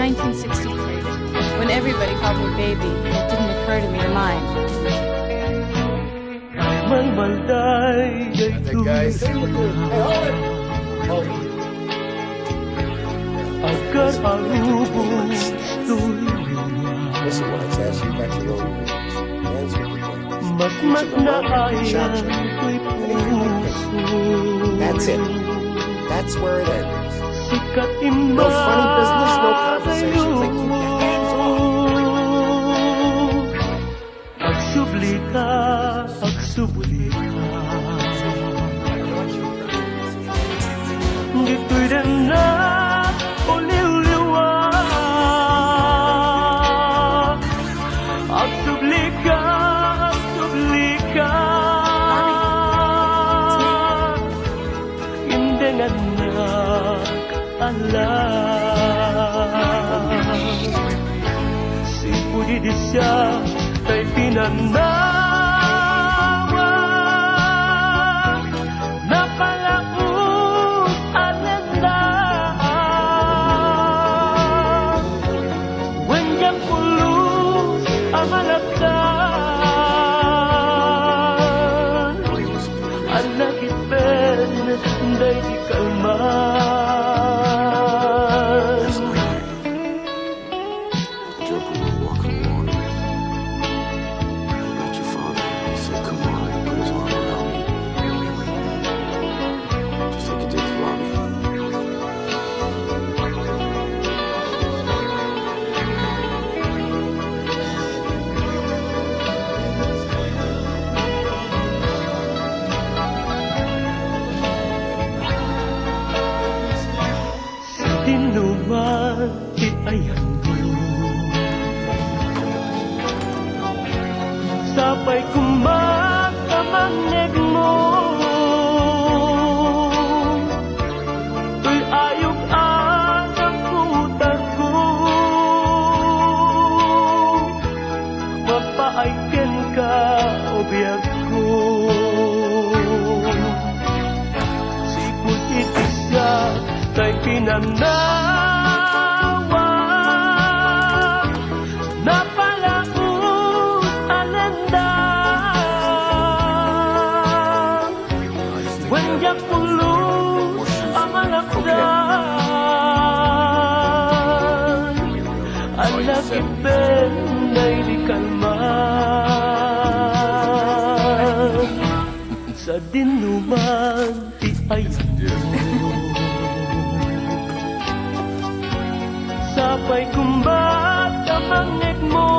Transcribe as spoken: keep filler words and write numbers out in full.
nineteen sixty-three, when everybody called me baby, and it didn't occur to me to mind. Malmalday. That guy is Agar arubos. Listen, when I ask you back to the old days, Matmatnaayan ko'y puso. That's it. That's where it ends. No funny business, no conversations. Like, keep your hands off. Agsubli ka, agsubli ka. Ditoy dennak uliwliwa. Agsubli ka, agsubli ka. Indengannak a laeng. Sipud idi siak tay pinanawa, napalaos a lenda. Wen diak pulos a malagdan. Alla, kippen daydi kalman. Joker would walk in the morning. Met your father, and he said, "Come on," and he put his arm around me. Just like he did with Robbie. Sa dinnuman ti ayanmo. Sapay koma a mangngegmo. Toy ayog a naputarko. Mapaay kenka, o biagko. Sipud iti siak tay pinanawa, napalaos a lenda. Wen diak pulos a malagdan, alla, kippen daydi kalman. Sa dinnuman ti ayanmo. Sapay koma a mangngegmo.